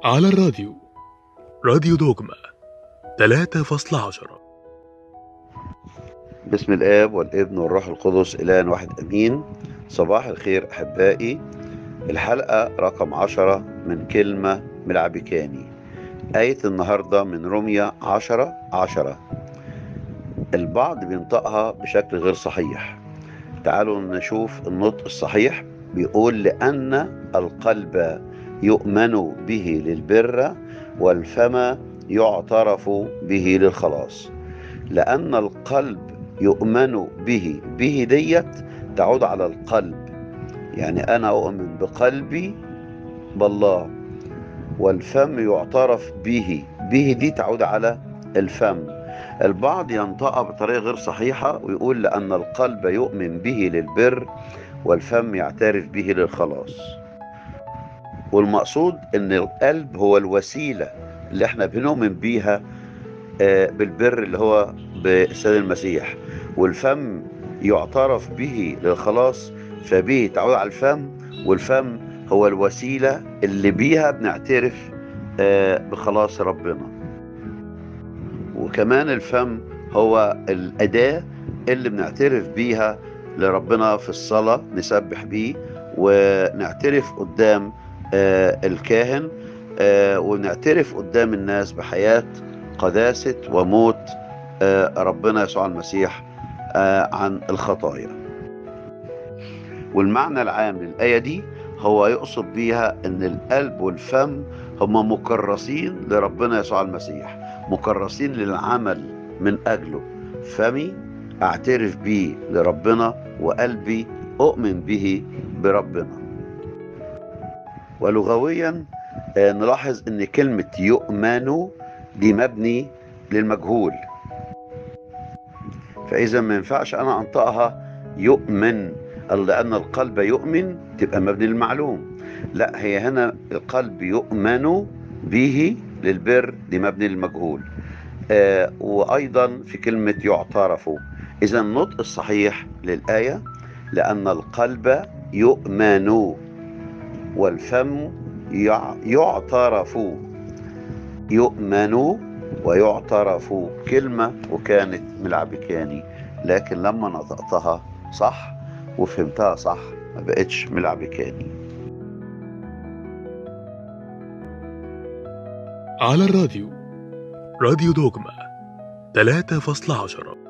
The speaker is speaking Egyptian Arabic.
على الراديو، راديو دوجما 3.10. باسم الآب والابن والروح القدس إله واحد أمين. صباح الخير أحبائي. الحلقة رقم 10 من كلمة من العبيكاني. آية النهاردة من رومية 10:10. البعض بينطقها بشكل غير صحيح. تعالوا نشوف النطق الصحيح. بيقول: لأن القلب يؤمن به للبر والفم يعترف به للخلاص. لأن القلب يؤمن به، به ديت تعود على القلب، يعني أنا أؤمن بقلبي بالله، والفم يعترف به، به دي تعود على الفم. البعض ينطقها بطريقة غير صحيحة ويقول لأن القلب يؤمن به للبر والفم يعترف به للخلاص. والمقصود ان القلب هو الوسيلة اللي احنا بنؤمن بيها بالبر اللي هو بالسيد المسيح، والفم يعترف به للخلاص، فبه تعود على الفم، والفم هو الوسيلة اللي بيها بنعترف بخلاص ربنا. وكمان الفم هو الأداة اللي بنعترف بيها لربنا في الصلاة، نسبح بيه ونعترف قدام الكاهن، ونعترف قدام الناس بحياة قداسة وموت ربنا يسوع المسيح عن الخطايا. والمعنى العام للآية دي هو يقصد بيها ان القلب والفم هما مكرسين لربنا يسوع المسيح، مكرسين للعمل من أجله. فمي أعترف به لربنا، وقلبي أؤمن به بربنا. ولغويا نلاحظ ان كلمة يؤمن دي مبني للمجهول، فإذا ما ينفعش أنا أنطقها يؤمن، لأن القلب يؤمن تبقى مبني للمعلوم. لا، هي هنا القلب يؤمن به للبر دي مبني للمجهول. وأيضا في كلمة يعترف. إذا النطق الصحيح للآية لأن القلب يؤمن والفم يعترف. يؤمن ويعترف، كلمة وكانت من العبيكاني، لكن لما نطقتها صح وفهمتها صح ما بقتش من العبيكاني. على الراديو، راديو دوجما 3.10.